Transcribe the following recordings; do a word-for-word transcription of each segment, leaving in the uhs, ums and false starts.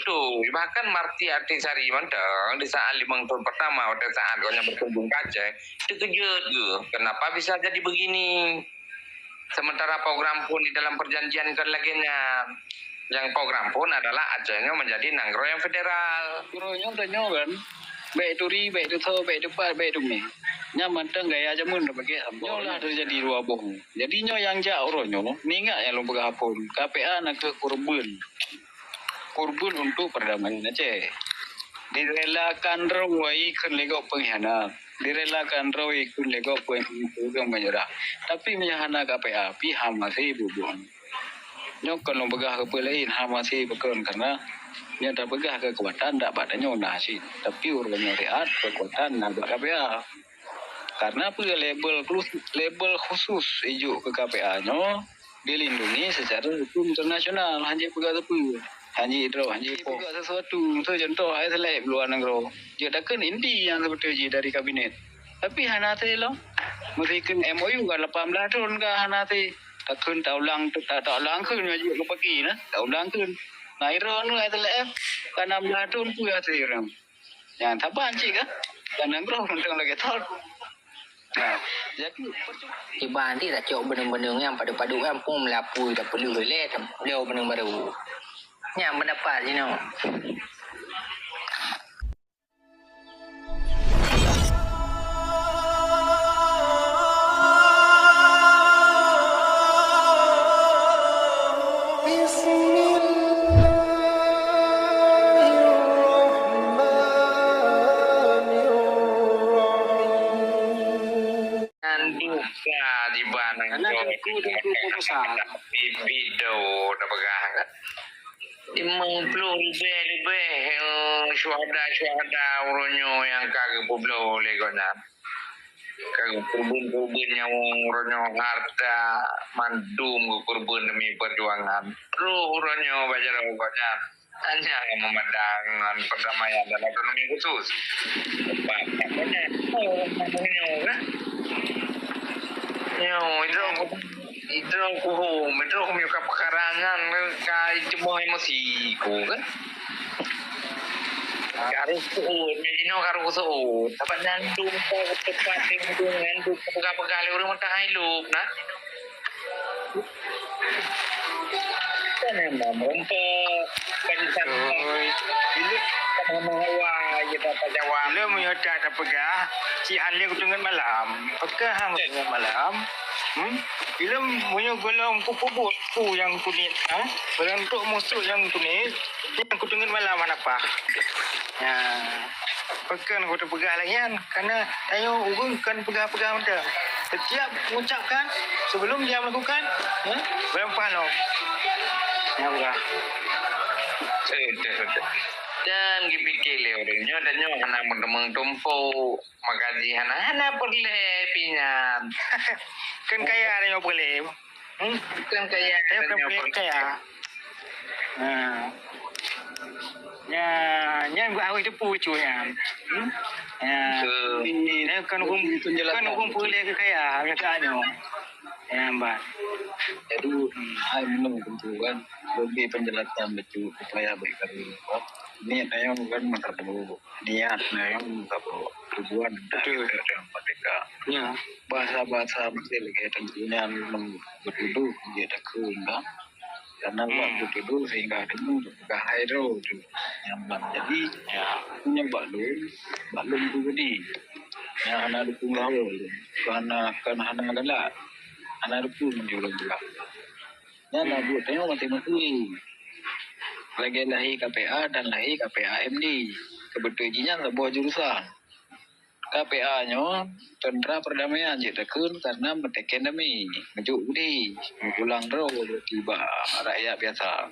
Betul. Bahkan Marty Artisari mantong di saat limong tahun pertama, pada saat gobnyan berkunjung ke Aceh, terkejut ke, kenapa bisa jadi begini? Sementara program pun di dalam perjanjian kan lagèe nyan. Yang program pun adalah Aceh nyoe menjadi nanggroe yang federal. Uroe nyoe tanyoe kan, baik turi, baik tutoe, baik tupat, baik tumé. Nyan mantong gaya jameun dah pakai. Nyoe lah terjadi dua boh. Jadi nyoe nyang jak uroe nyoe, ingat nyang lôn peugah phon, K P A na kheueh kurban. Kurban untuk perdamaian Aceh. Direlakan droe kheun lé gob pengkhianat. Direlakan droe kheun lé gob pengkhianat menyerah. Tapi meunyoe hana K P A pih hana maté bubuet. Nyoe kon lôn peugah keu peue laén, hana maté pakon, karena nyang tapeugah keukuatan dak bak tanyoe na cit. Tapi uroe nyoe riat keukuatan na bak K P A. Karena peue label klus-, label khusus ijok keu K P A nyoe dilindungi secara hukum internasional, hana jipeugah sapeue, hana jidroe, hana jipeugah sesuatu. Miseu contoh, hai seleb luwa nanggroe, jeuet takheun inti nyang seubeutôi jih dari kabinet. Tapi hana teuh lom. Meusikon M O U ka lapan belas thon ka hana teuh. Takheun taulang, ta-, taulang kheun jeuet keu paki na, taulang kheun. Nah, droeneuh hai seleb ka enam belas thon peue hase ureueng. Nyang saban cit ka, dan nanggroe mantong lagèe thon. Nah, jadi kiban ti tacok beuneueng-beuneueng nyang padub-padub nyang phon meulapui tapeuleueh lé, tapeuleueh beuneueng barô. Nyang pendapat jinoe. Bismillahirrahmanirrahim. Nyan duka jiba nanggroe. Karena aku dah ikut putusan. Di video dah peugah kan. Limong ploh ribèe leubeh, eh, syuhada-syuhada uroe nyoe nyang ka geupeubloe lé gobnyan. Ka geukurban-kurban nyawöng uroe nyoe, harta, mandum geukurban demi peujuangan. Troh uroe nyoe bak jaroe gobnyan hanya meumandang ngon perdamaian dan otonomi khusus. Sebab makanya, oh, nyoe kan? Nyoe, itu Idroe kuhom, idroe kuhom ka peukara nyan ka ceumoh emosi ku kan. Karu seuôt, jinoe karu seuôt. Sabab nyan dum ka teupat nyan dum peugah-peugah lé ureueng meutai lôb na. Kan memang meureumpok, kan Oi, bila sama hawa kita Jawa. Bila meunyoe tak tapeugah, cit hana lé kuteungeut malam. Peugah hana kuteungeut malam. Hmm? Ilem meunyoe gohlom kupeubuet ku nyang kuteungeut, ha? Beurangkok musoh nyang kuteungeut, nyang kuteungeut malam hana paih. Ya. Pakon kuteuk peugah lagèe nyan? Karena tanyoe ureueng kon peugah-peugah mantong. Setiap mengucapkan, sebelum dia melakukan, ya, barang paih lom. Ya, peugah. Betul, betul. Dan dipikir lé ureueng nyoe, dan nyoe hana meuteumèe tumpôk. Maka jih hana, hana peureulèe pih nyan. Kan kaya tanyoe peureulèe. Hmm? Kan kaya tanyoe peureulèe kaya. Ha. Ya, nyan buat awai teupeu cu nyan. Hmm? Ya. Betul. Ini kan hukum, kan hukum peureulèe keu kaya, biasa nyoe. Ya, mbak. Jadi, hai menung tentu kan, bagi penjelasan betul supaya baik kali. Niat ayong kan mata dulu. Niat ayong mata dulu. Tujuan dari merdeka. Ya. Bahasa-bahasa mesti lagi tentunya memang betuduh dia takut kan. Karena waktu dulu sehingga dulu peugah hai droe tu. Nyaman. Jadi, ya, punya bak lôn, bak lôn tu jadi. Yang hana dukung lawan. Karena, karena hana galak. Hana dukung jurang galak. Nyan lah buet tanyoe maté-maté. Lagèe lahé K P A dan lahé K P A M D. Kebetulan jih nyan saboh jurusan. K P A nyoe tentera perdamaian jeuet takheun karena meuteken damé, meujok beudé, meupulang droe bak rakyat biasa.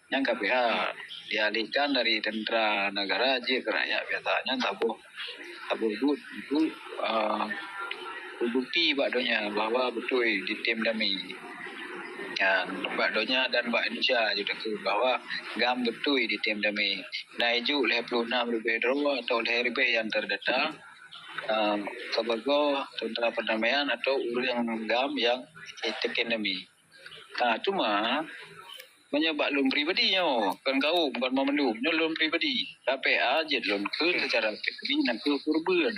Nyang K P A dialihkan dari tentera negara jeuet keu rakyat biasa. Nyan saboh, saboh buet untuk, ah, bukti bak donya bahwa beutôi ditem damé. Nyan bak donya dan bak Indonesia jeuet takheun bahwa GAM beutôi ditem damé. Na ijok lhèe ploh nam ribèe droe atau lhèe ribèe nyang terdata, ah, sabagoe tentera perdamaian atau ureueng GAM nyang teken damé. Ah, cuma, Meunyoe bak lôn pribadi nyoe, kon kaum, kon banmandum, nyoe lôn pribadi. K P A jeuet lôn kheun secara pribadi nakeuh kurban.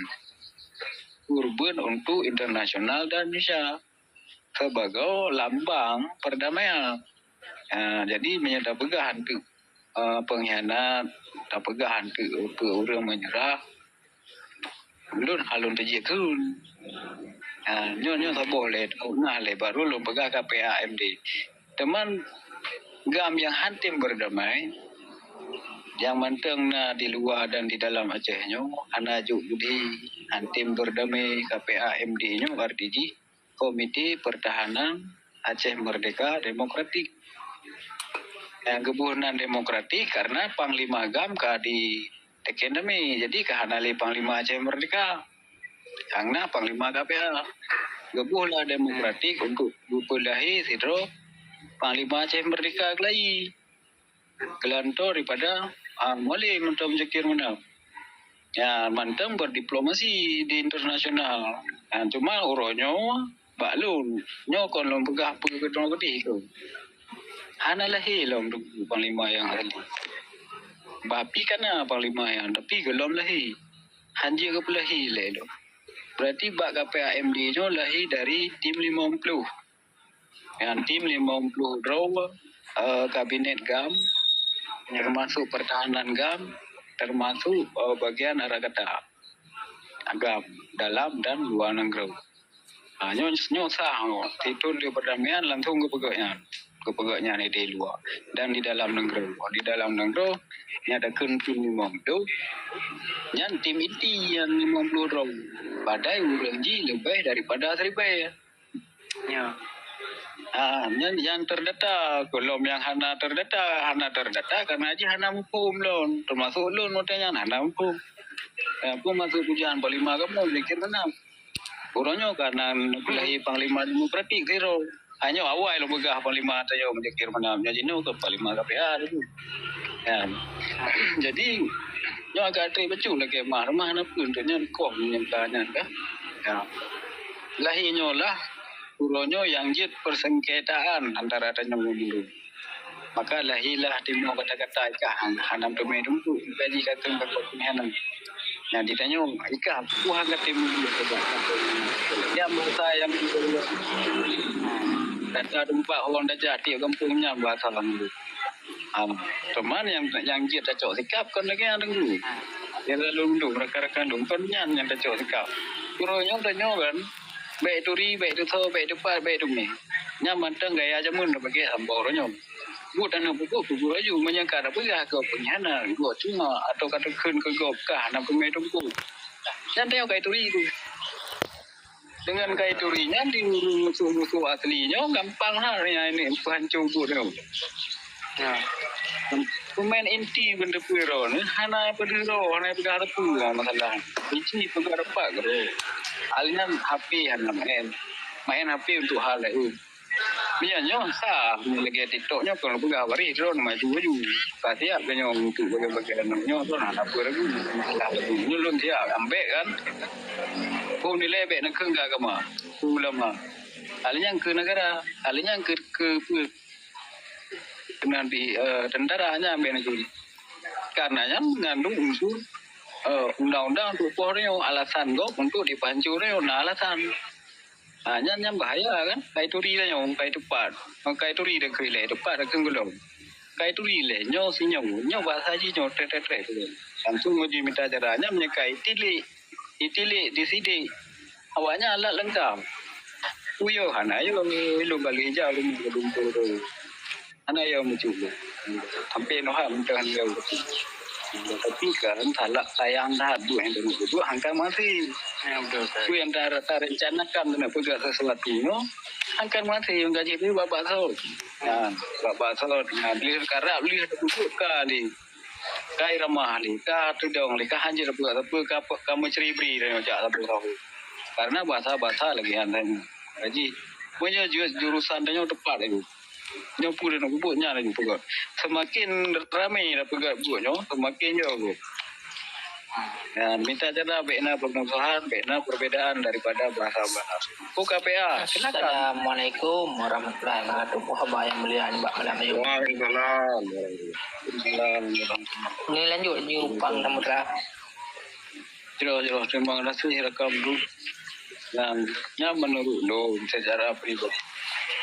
Kurban untuk internasional dan Indonesia sebagai lambang perdamaian. Ha, jadi meunyoe tapeugah anteuk, eh, pengkhianat, tapeugah anteuk ureuëng menyerah, lôn hana lôn teujiek kheun. Ha, nyoe, nyoe saboh lé, na lé baru lôn peugah K P A M D. Teuma GAM nyang hantom berdamai, nyang mantong na di luwa dan di dalam Aceh nyoe, hana jok budi, hantom berdamai. K P A M D nyoe arti jih Komite Pertahanan Aceh Merdeka Demokratik. Nyang geuboh nan demokratik karena Panglima GAM ka diteken damé, jadi ka hana lé Panglima Aceh Merdeka. Nyang na Panglima K P A. Geuboh lah demokratik untuk geupeulahé sidroe Panglima Aceh Merdeka keulayi. Geulantoe daripada, ah, Mualem mantong Zakir Manaf. Ya, mantong berdiplomasi di internasional. Ya, cuma uroe nyoe bak lôn, nyoe kon lôn peugah peue keudroe keudeh tu. Hana lahé lom Teungku panglima nyang asli. Bah pi ka na panglima nyan, tapi gohlom lahé. Hanjeuet geupeulahé lé lom. Berarti bak K P A M D nyoe lahé dari tim limong ploh. Nyang tim limong ploh droe, eh, kabinet GAM, termasuk pertahanan GAM, termasuk, eh, bagian arah kata GAM dalam dan luar nanggroe. Ha, nyoe, nyoe sah nyoe. Siton di perdamaian langsung geupeugah nyan. Geupeugah nyan di luar dan di dalam nanggroe. Di dalam nanggroe, nyan takheun tim limong ploh. Nyan tim inti nyang limong ploh droe. Padahai ureuëng jih leubeh daripada siribèe. Ya. Ah, nyan nyang terdata, gohlom nyang hana terdata, hana terdata karena jih hana muphom lôn, termasuk lôn watèe nyan hana muphom. Ya, peue maksud ujan Panglima kamoe Zakir Manaf. Uroe nyoe ka na lahé panglima demokratik sidroe. Hanyoe awai lôn peugah panglima tanyoe Zakir Manaf, nyoe jinoe keu panglima K P A tu. Ya. Jadi, nyoe agak trép bacut lagèe mah, mah na peue tu nyan koh nyan ka nyan ka. Ya. Lahé nyoe lah uroe nyoe nyang jeuet persengketaan antara tanyoe ngon mandum. Maka lahé lah timoh kata-kata ikah han-, hana teumé teungku, gaji ka keu ka keu nyan. Nah, ditanyoe ikah peue han ka timoh. Nyang bahasa nyang kata teumpat orang tajak tiep gampông nyan bahasa mandum. Am, teuma nyang, nyang jeuet tacok sikap kon lagèe nyan teungku. Nyang lalu mandum rakan-rakan dum kon nyan nyang tacok sikap. Uroe nyoe tanyoe kan, bèk turi, bèk tusoe, bèk tupat, bèk teumé. Nyan mantong gaya jameun tapakè sampoe uroe nyoe. Buet aneuk peubuet, peubuet laju, meunyoe ka tapeugah gob pengkhianat, gob cuma, atau ka takheun keu gob kah na peumé teungku. Nyan tanyoe kai turi tu. Dengan kai turi nyan di ureueng musoh-musoh asli nyoe gampang that nyan ini peuhanco buet nyoe. Nah, peumain inti benda peuron hana peudeuh roh, hana peugah teupeu lah masalah. Biji peugah rapat ke. Hal nyan H P hana main. Main H P untuk hal lain. Meunyoe nyoe sa, lagèe TikTok nyoe kon peugah waréh droen maju-maju. Ka siap keu nyoe untuk bagian-bagian nyoe droen hana peue lagu. Nyoe lôn siap ambek kan. Peue nilai bèk neukheun keu agama, keu ulama. Hal nyang keu negara, hal nyang keu, keu peue? Keunan di, eh, tentara nyan bèk neukheun. Karena nyan ngandung unsur, eh, undang-undang untuk poh nyoe, alasan gob untuk dipancur nyoe na alasan. Ha, nyan, nyan bahaya kan? Kai turi lah nyoe, kai teupat. Kai turi dah keu ilèe, teupat dah keu gohlom. Kai turi lé, nyoe si nyoe, nyoe bahasa jih nyoe, trek, trek, trek. Langsung uji mita cara nyan meunyoe kai tilik, ditilik, disidik. Awaknyan alat leungkap. Uyoe hana yo, ilong kali ija rumah ke lumpur tu. Hana yo muncul. Sampai noh hak mudah yo. Tapi kan salah sayang dah buat yang dulu buat hangka mati. Ya, betul, Ustaz. Itu yang dah, dah rencanakan nak peugah sesuatu nyoe. Hangka mati yang gaji ni babak sahur. Ha, babak sahur. Ha, beli karap, beli duduk ka ni. Ka irama ni, ka tudong ni, ka hanjeuet peugah, ka, ka meuceri-beri dan jak saboh tahu. Karena bahasa-bahasa lagi hantai. Jadi, meunyoe ju-, jurusan tanyoe teupat laju. Nyoe peue lôn peubuet nyan laju peugah. Semakin ramé dah peugah buet nyoe, semakin nyoe. Ya, minta cara bèk na permusuhan, bèk na perbedaan daripada bahasa-bahasa. Ku K P A, silakan. Assalamualaikum warahmatullahi wabarakatuh. Apa khabar yang mulia ni bak malam ni? Waalaikumsalam. Waalaikumsalam. Ni lanjut ni Pang Samudra. Jelas, jelas. Terima kasih rakan tu. Dan nyan menurut lôn secara pribadi.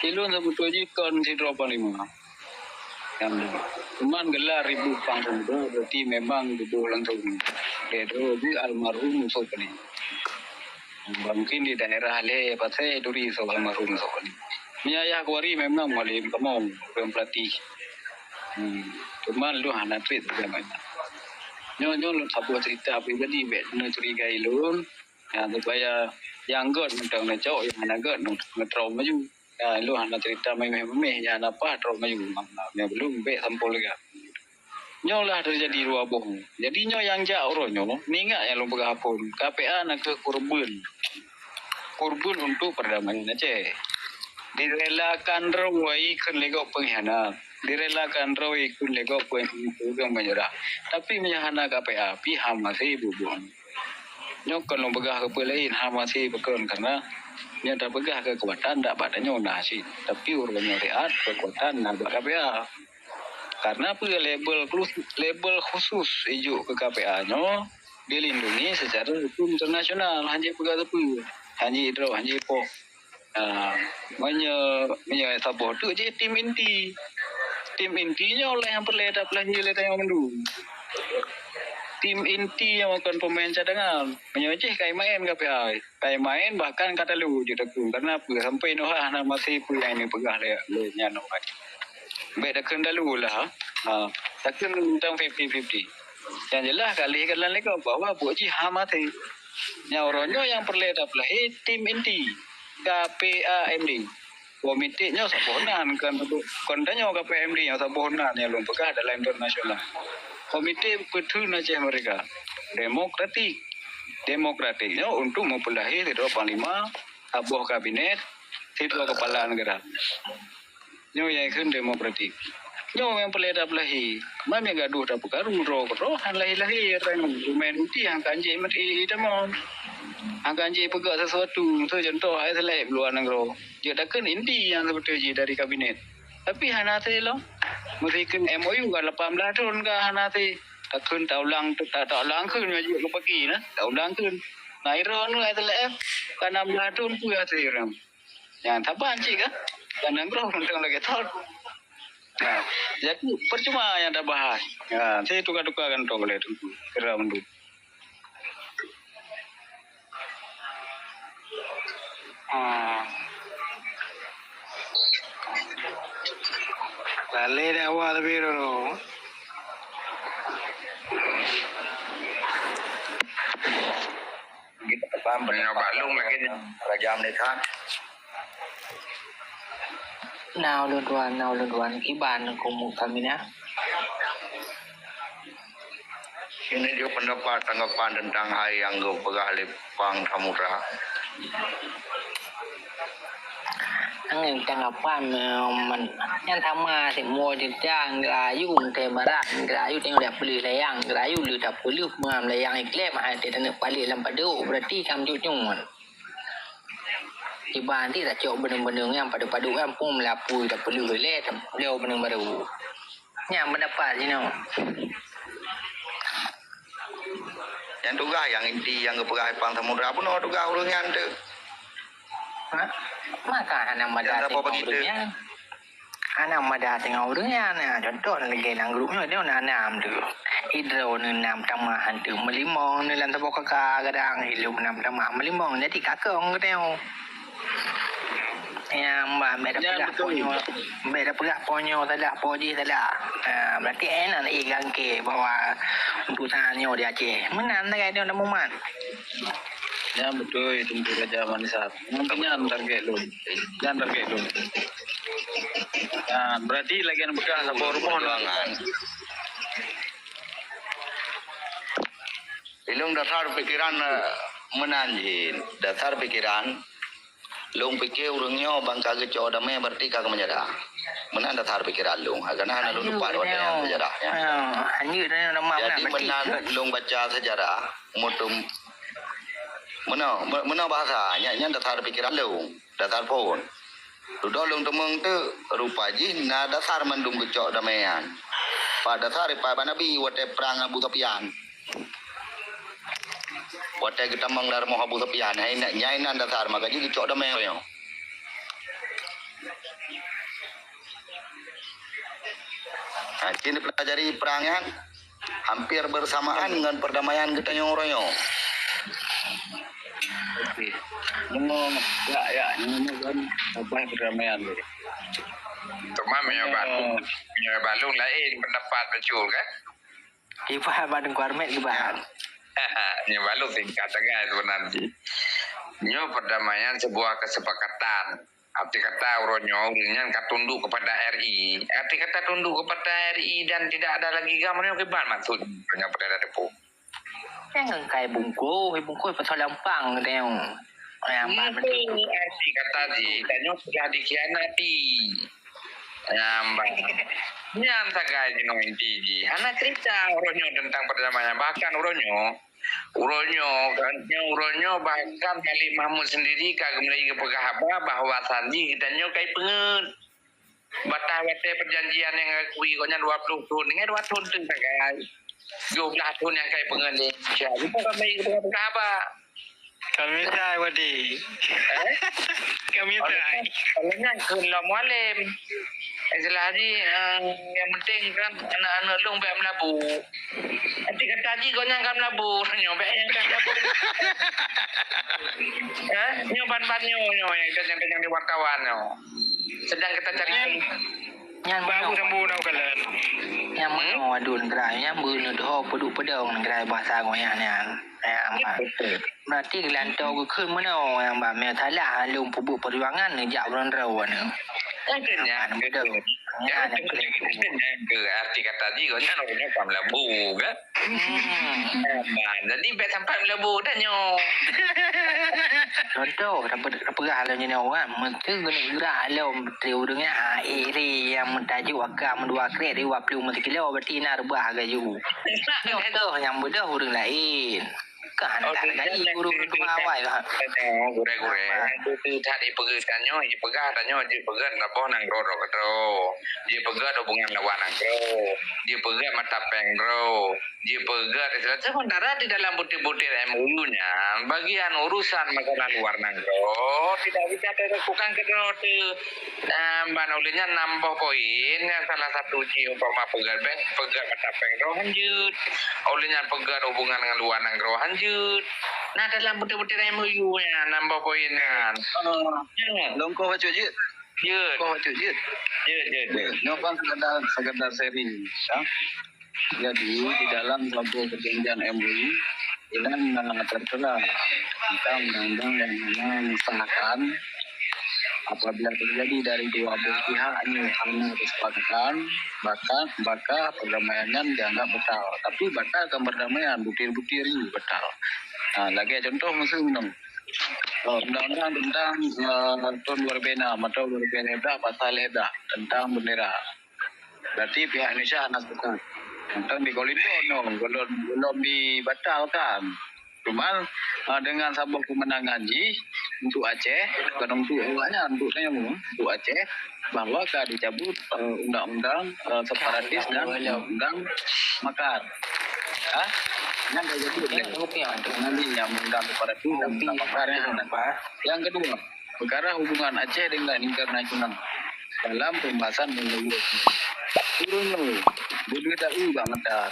Ilôn sebetulnya kon sidroe panglima. Yang cuman gelar ibu pang tu berarti memang tubuh langsung. Dia dulu di almarhum Yusuf Ali. Mungkin di daerah le pasai duri so almarhum Yusuf Ali. Meunyo ayah kuari memang mualim kamoe, ureueng pelatih. Hmm. Cuman lôn hana trép zaman nyan. Nyoe, nyoe lôn saboh cerita pribadi, bèk na curigai lôn. Ya, supaya nyang gèt mantong neucok, nyang hana gèt neu-, neutroe maju. Ya, lôn hana cerita meuméh-meuméh, nyang hana paih troe maju. Nyang belum bèk sampôh lagèe. Nyoe lah teujadi dua boh. Jadi nyoe nyang jak uroe nyoe, ingat nyang lôn peugah phôn, K P A na kheueh kurban. Kurban untuk perdamaian Aceh. Direlakan droe ikheun lé gob pengkhianat. Direlakan droe ikheun lé gob pengkhianat ureueng meunyeurah. Tapi meunyo hana K P A, pih hana maté bubuih. Nyoe kon lôn peugah keu peue laén, hana maté pakon, karena nyoe tapeugah keukuatan dak bak tanyoe na cit. Tapi ureueng nyoe siat keukuatan na bak K P A. Karena peue label klus-, label khusus ijok keu K P A nyoe dilindungi secara hukum internasional, hana jipeugah sapeue, hana jidroe, hana jipoh. Ah, meunyoe, meunyoe saboh tu jih tim inti. Tim inti nyoe lah nyang peureulèe tapeulahé lé tanyoe mandum. Tim inti nyang kon pemain cadangan. Meunyoe jih ka imaén K P A, ka imaén bahkan ka talu jeuet takheun. Karena peue? Sampai nyoe hana maté peue nyang neupeugah lé, lé nyan nyoe. Bèk takheun talu lah. Ha, takheun tentang fifty fifty. Nyang jeulaih ka lheuh kalon lé gob bahwa buet jih hana maté. Nyang uroe nyoe nyang peureulèe tapeulahé tim inti, K P A M D. Komite nyoe saboh nan, kon, kon tanyoe K P A M D nyoe saboh nan nyang lôn peugah dalam internasional. Komite Peutheun Aceh Merdeka. Demokratik. Demokratik nyoe untuk meupeulahé sidroe panglima, saboh kabinet, sidroe kepala negara. Nyoe nyang ikheun demokratik. Nyoe nyang peureulèe tapeulahé. Man nyang gadoh tapeukaru droe keudroe han lahé-lahé, pemain inti han ka jeuet meuti tamong. Han ka jeuet peugah sesuatu, miseu contoh, hai seuleb luwa nanggroe. Jeuet takheun inti nyang seubeutôi jih dari kabinet. Tapi hana hase lom. Meusikheun M O U ka lapan blah thon ka hana hase. Takheun taulang, ta-, taulang kheun jeuet keu paki na, taulang kheun. Nah, droeneuh hai seuleb, ka nam blah thon peue hase ureueng. Nyang saban cit kan? Dan nanggroe mantong lagèe thon. Nah, jadi percuma nyang tabahas. Ya, saya tukar-tukar kantong lé tu. Kira mandum. Ah. Lalé dakwah leubeh dulu. Meunyoe bak lôn lagèe nyoe. Raja Malaysia. Na ulôn tuan, na ulôn tuan. Kiban keumu kami na. Ini juga pendapat tanggapan tentang hai nyang geupeugah lé Pang Samudra. Angén tanggapan, eh, man-, nyan sama seumoe jeuet geurayu, meuntée barat geurayu, tanyoe dak peuleueh layang, geurayu lé tapeuleueh meungan layang iklém, hai teuh taneuk palek lam padub, berarti ka meujeuet nyoe. Kiban ti tacok beuneueng-beuneueng nyang padub-padub nyan, phon meulapui tapeuleueh ilée, tabloe beuneueng barô. Nyan pendapat jinoe. Nyang tugaih nyang inti nyang geupeugah Pang Samudra bunoe tugaih ureueng nyan teuh. Ha? Maka hana madah singoh ureueng nyan. Hana madah singoh ureueng nyan. Nah, contoh lagèe lam grup nyoe, nyoe na nam teuh. Idroe neu nam tamah teuh meulimong neu lam saboh kaka kadang ilôn nam tamah meulimong. Jadi kakong geutanyoe. Ya, mbak, mbak dah peugah ponyo, mbak dah peugah ponyo salah, po jih salah. Ha, berarti enak lagi gangke bahwa untuk tanyoe di Aceh. Meunan sagai dia nak mumat. Ya, betul, itu untuk Raja Manisar. Mungkin nyan target lu. Nyan target lu. Ya, berarti lagi nak peugah saboh rumoh. Ilung dasar pikiran, eh, meunan jih. Dasar pikiran Lôn pike ureueng nyoe ban ka geucok damé, berarti ka geumeunyeurah. Meunan dasar pikeran lôn. Hana, hana lôn lupa dua nyang seujarah nyan. Lanjut, nama, jadi, meunan lôn baca sejarah, mutum, meunoe, meunoe bahasa, nyan, nyan dasar pikiran lôn, dasar phon. Dudoe lôn teumeung teuk, rupa jih na dasar mandum geucok damai nyan. Pat dasar, pat bak Nabi watée prang Abu Sufyan. Watée geutamong lam rumoh Abu Sufyan, hai na-, nyan nan dasar maka jih geucok damai nyoe. Ha, cit neupelajari prang nyan hampir bersamaan ngon perdamaian geutanyoe uroe nyoe. Oke. Nyoe, ya, ya, nyoe kan, apa, perdamaian tu. Cuma meunyoe bak, meunyoe bak lôn laén pendapat betul kan? Ibarat bak Teungku Armet ibarat. Nyoe bak lôn singkat sagai sebenarnya. Nyoe perdamaian sebuah kesepakatan. Arti kata uroe nyoe, ureuëng nyan ka tunduk kepada R I. Arti kata tunduk kepada R I dan tidak ada lagi GAM, nyoe kiban maksud nyoe pada ada depu. Nyang kai bungkôh, bungkôh pasal lampang tengok. Nyang ba betul. Arti kata jih, tanyoe sudah dikhianati. Nyang ba. Nyan sagai jinoe inti jih. Hana cerita uroe nyoe tentang perdamaian. Bahkan uroe nyoe, uroe nyoe, kan, nyoe uroe nyoe bahkan Malik Mahmud sendiri ka mulai geupeugah haba bahwa Sandi geutanyoe kai peungeut. Batas watée perjanjian nyang geukui gobnyan dua puluh thon, nyan dua thon teuk sagai. Dua belas thon nyang kai peungeut lé Indonesia. Kita kan baik kita kata apa? Kami tak wadi. Eh? Kami tak. Kalau nyan keu Lom Mualim. Istilah haji, eh, yang penting kan anak-anak lôn bèk meulabu. Nanti kata haji kau nyang ka meulabu, nyoe bèk nyang ka meulabu. Eh, nyoe ban-ban nyoe, nyoe yang tanyong-tanyong di wartawan nyoe. Sedang kita cari. Nyan, nyan baru meunoe. Sambu na ukalan. Nyan meunoe adun gerai, nyan beuneudoh peuduek peudong gerai bahasa goyang nyan. Nyan, berarti geulantoe geukheun meunoe nyang ba meusalah lôn peubuet perjuangan neujak ureuëng droe nyoe. Nyan beutôi. Nyan beutôi. Nyan beutôi. Arti kata jih, nyan ureuëng nyoe ka meulabu, kan? Hmm. Jadi, bèk sampai meulabu dah nyoe. Contoh, tape-, tapeugah lom jinoe kan, meuseu keuneuk gerak lom, beutôi ureuëng nyan, ah, eh, ré nyang meutajok aka meudua krek, dua puluh meusikilo, berarti na reubah laju. Nyoe toh nyang beudôh ureuëng laén. Kah hana hargai ureuëng teuma awai kah? Gurée-gurée. Itu, itu that dipeugah tanyoe, dipeugah tanyoe, dipeugah saboh nanggroe droe keudroe. Dipeugah hubungan lawan nanggroe. Dipeugah mata péng droe. Dipeugah, sementara di dalam butir-butir M O U nyan, bagian urusan masalah luar nanggroe tidak bisa dilakukan keudroe teuh. Nah, ban ulée nyan nam boh poin, nyang salah satu jih umpama peugah bank, peugah mata péng droe hanjeuet. Ulée nyan peugah hubungan ngon luwa nanggroe hanjeuet. Nah, dalam butir-butir M O U nyan nam boh poin nyan. Ah, ya. Lôn koh bacut jeuet. Jeuet. Koh bacut jeuet. Jeuet, jeuet, jeuet. Nyoe kan sekadar, sekadar sharing, ya. Jadi, di dalam saboh perjanjian M O U, inan, ah, tertera tentang undang-undang yang mana mensahkan apabila terjadi dari dua belah pihak ni hana kesepakatan, maka, maka perdamaian nyan dianggap batal. Tapi batal kan perdamaian, butir-butir ni batal. Ha, lagée contoh masa nyoe. Oh, undang-undang tentang, ah, tahun dua ribu enam atau dua ribu lima belas pasal lhée blah tentang bendera. Berarti pihak Indonesia hana setuju. Tentang di Kolindo, no, belum, belum dibatalkan. Cuma, ah, dengan saboh kemenangan jih untuk Aceh, bukan untuk awaknya, untuk saya, untuk Aceh, bahwa ka dicabut, eh, undang-undang, eh, separatis dan undang-undang makar. Ha? Yang dah jadi, eh, nanti yang undang separatis dan undang makar yang ada. Yang kedua, perkara hubungan Aceh dengan internasional dalam pembahasan menurut turun dulu, dulu tak ubah mata.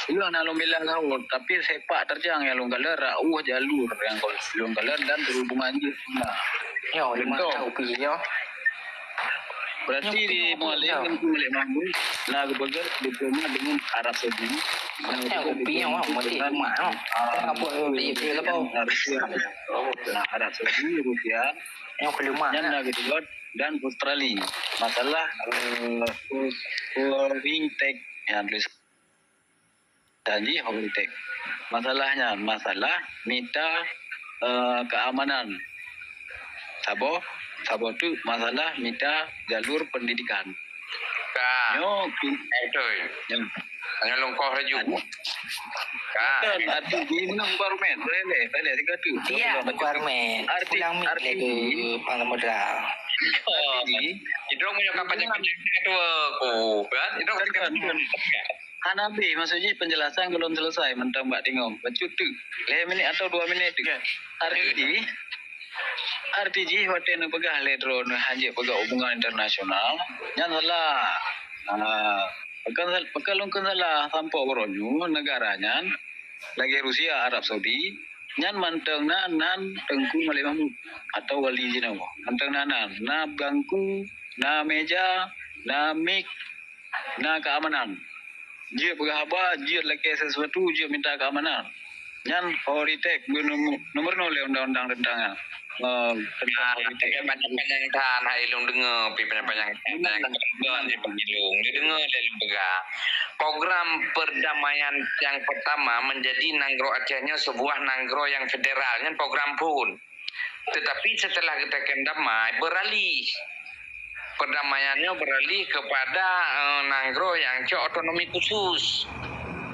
Iya, na lôn bela laôt, tapi sepak terjang nyang lôn kalon rauh jalur nyang lôn kalon dan berhubungan jih. Nah, ya, lima tahun pi, ya. Berarti di Mualem, Teungku Malik Mahmud, na geupeugah diploma dengan Arab Saudi. Na geupeugah diploma dengan, ah, Arab Saudi, Rusia. Nah, Arab Saudi, Rusia. Yang kelima, nyan na geupeugah dan Australia. Masalah, eh, foreign tech, ya, tulis. Janji Hong Tek. Masalahnya, masalah mita, eh, keamanan. Saboh, saboh tu masalah mita jalur pendidikan. Ka. Nyoe ki-, eh, betul. Ya. Hana lungkoh laju. Kan? Bukan, arti di menang Parlemen. Boleh, boleh, boleh, tiga tu. Iya, Parlemen. Arti, Pulang mik arti lagi, di Pang Samudra. Oh, arti di, itu punya kapan yang ketua ku, kan? Itu kan, kan, kan. Hana habéh, maksud jih penjelasan belum selesai, mantong bak tingong. Bacut tu. Lhèe minit atau dua minit tu. Ya. Arti di, arti jih watèe neupeugah lé droeneuh hanjeuet peugah hubungan internasional, nyan salah. Ah, pakon sal-, pakon lôn kheun salah, sampoe uroe nyoe neugara nyan lagèe Rusia, Arab Saudi, nyan mantong na nan Teungku Malik Mahmud atau wali jinoe. Mantong na nan, na bangku, na meja, na mik, na keamanan. Jeuet peugah haba, jeuet lakèe sesuatu, jeuet minta keamanan. Nyan ho retake, nomor, nomor nol lé undang-undang tentang, eh, tentang ho retake. Panjang-panjang that, hai lôn deungoe, pi panjang-panjang that, nyang kon di Bang Ilung. Dideungoe lé lôn peugah. Program perdamaian yang pertama menjadi nanggroe Aceh nyoe sebuah nanggroe yang federal. Nyan program phon. Tetapi setelah geutekan damai, beralih. Perdamaian nyoe beralih kepada, eh, nanggroe nyang cok otonomi khusus.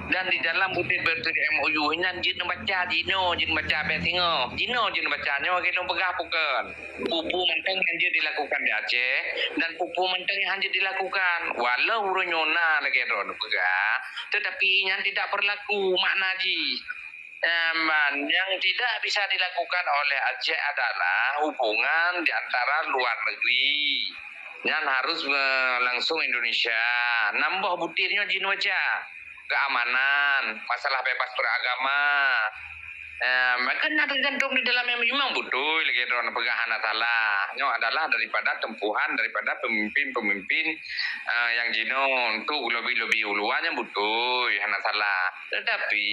Dan di dalam butir-butir M O U nyan jeuet neubaca jinoe, jeuet neubaca bèk singoh. Jinoe jeuet neubaca nyoe, lagèe lôn peugah bukon. Peue-peue mantong nyang jeuet dilakukan di Aceh dan peue-peue mantong nyang hanjeuet dilakukan. Walau uroe nyoe na lagèe droeneuh peugah, tetapi nyan tidak berlaku makna jih. Em, yang tidak bisa dilakukan oleh Aceh adalah hubungan di antara luar negeri. Nyan harus, eh, langsung Indonesia. Nambah butir nyoe jinoe baca. Keamanan, masalah bebas beragama. Em, kan na tercantum di dalam M O U memang beutôi lagèe droeneuh peugah hana salah. Nyoe adalah daripada tempuhan daripada pemimpin-pemimpin, eh, nyang jinoe untuk lobi-lobi u luwa nyan beutôi, hana salah. Tetapi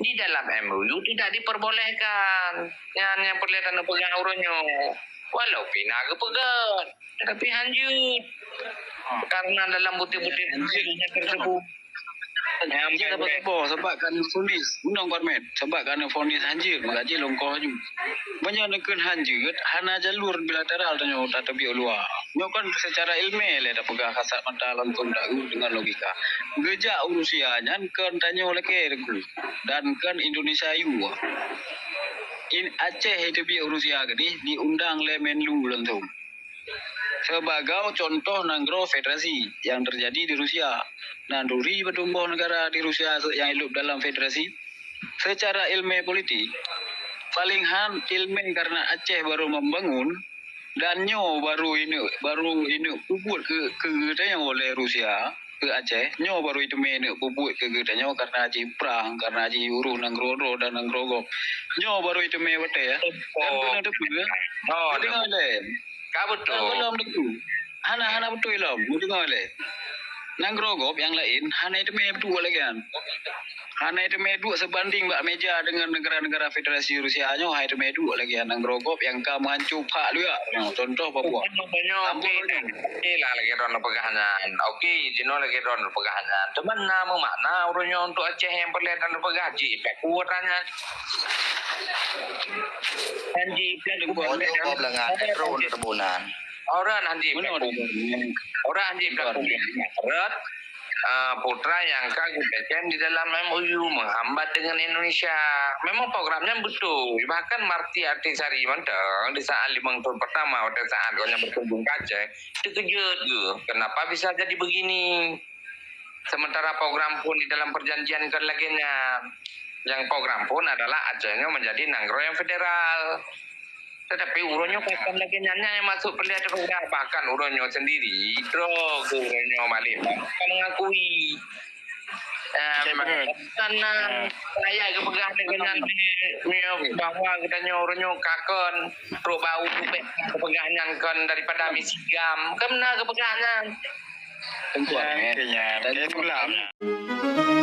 di dalam M O U tidak diperbolehkan. Nyan nyang peureulèe taneuk peugah uroe nyoe. Walau pih na geupeugah, tetapi hanjeuet. Karena dalam butir-butir tersebut. Hanjeuet saboh-saboh, sabab ka neuvonis. Meunong Parlemen, sabab ka neuvonis hanjeuet, maka jih lungkoh laju. Meunyoe neukheun hanjeuet, hana jalur bilateral tanyoe tateubiet u luwa. Nyoe kan secara ilmiah lé tapeugah kasat mata langsung taeu dengan logika. Geujak u Rusia nyan kon tanyoe lakèe Teungku, dan kon Indonesia yue. In Aceh iteubiet u Rusia keudeh diundang lé Menlu langsung. Sebagai contoh nanggroe federasi yang terjadi di Rusia. Nanduri beutumboh negara di Rusia nyang hidup dalam federasi. Secara ilmiah politik, paling han ilmiah karena Aceh baru membangun, dan nyoe baru ineuk, baru ineuk peubuet keu, keu geutanyoe oleh Rusia, keu Aceh. Nyoe baru iteumé ineuk peubuet keu geutanyoe karena jih prang, karena jih ureueng nanggroe droe dan nanggroe gob. Nyoe baru iteumé watèe, ya. Dan beuna teupeue, oh, teudeungoe lé. Ka beutôi. Belom teuku. Hana, hana beutôi lom. Teudeungoe lé. Nanggroe gob nyang laén hana iteumé duek lagèe nyan. Hana iteumé duek sebanding bak meja dengan negara-negara federasi Rusia nyoe, hana iteumé duek lagèe nyan. Nanggroe gob nyang ka meuhanco phak luyak nyoe, contoh Papua. Ampôn. Okey lah lagèe droeneuh peugah nyan. Okey, jinoe lagèe droeneuh peugah nyan. Teuma na meumakna ureueng nyoe untuk Aceh nyang peureulèe droeneuh peugah jih pih kuat nyan. Hanji pih kuat. Orang hanji pih kuat. Orang hanji pih kuat. Ah, putra nyang ka geuteken di dalam M O U menghambat dengan Indonesia. Memang program nyan beutôi. Bahkan Marty Artisari mantong di saat limong tahun pertama, waktu saat gobnyan berkunjung ke Aceh, terkejut geuh. Kenapa bisa jadi begini? Sementara program pun di dalam perjanjian kan lagèe nyan. Yang program pun adalah Aceh nyoe menjadi nanggroe yang federal. Tetapi uroe nyoe pakon lagèe nyan, nyan nyang maksud peureulèe teupeugah, bahkan uroe nyoe sendiri, droe geuh uroe nyoe Malik Mahmud ka mengakui. Em, karena ayat geupeugah lagèe nyan bahwa geutanyoe uroe nyoe ka kon trok bak u tubek geupeugah nyan kon daripada misi GAM. Kan na geupeugah nyan. Tengku Ahmed. Tengku Ahmed.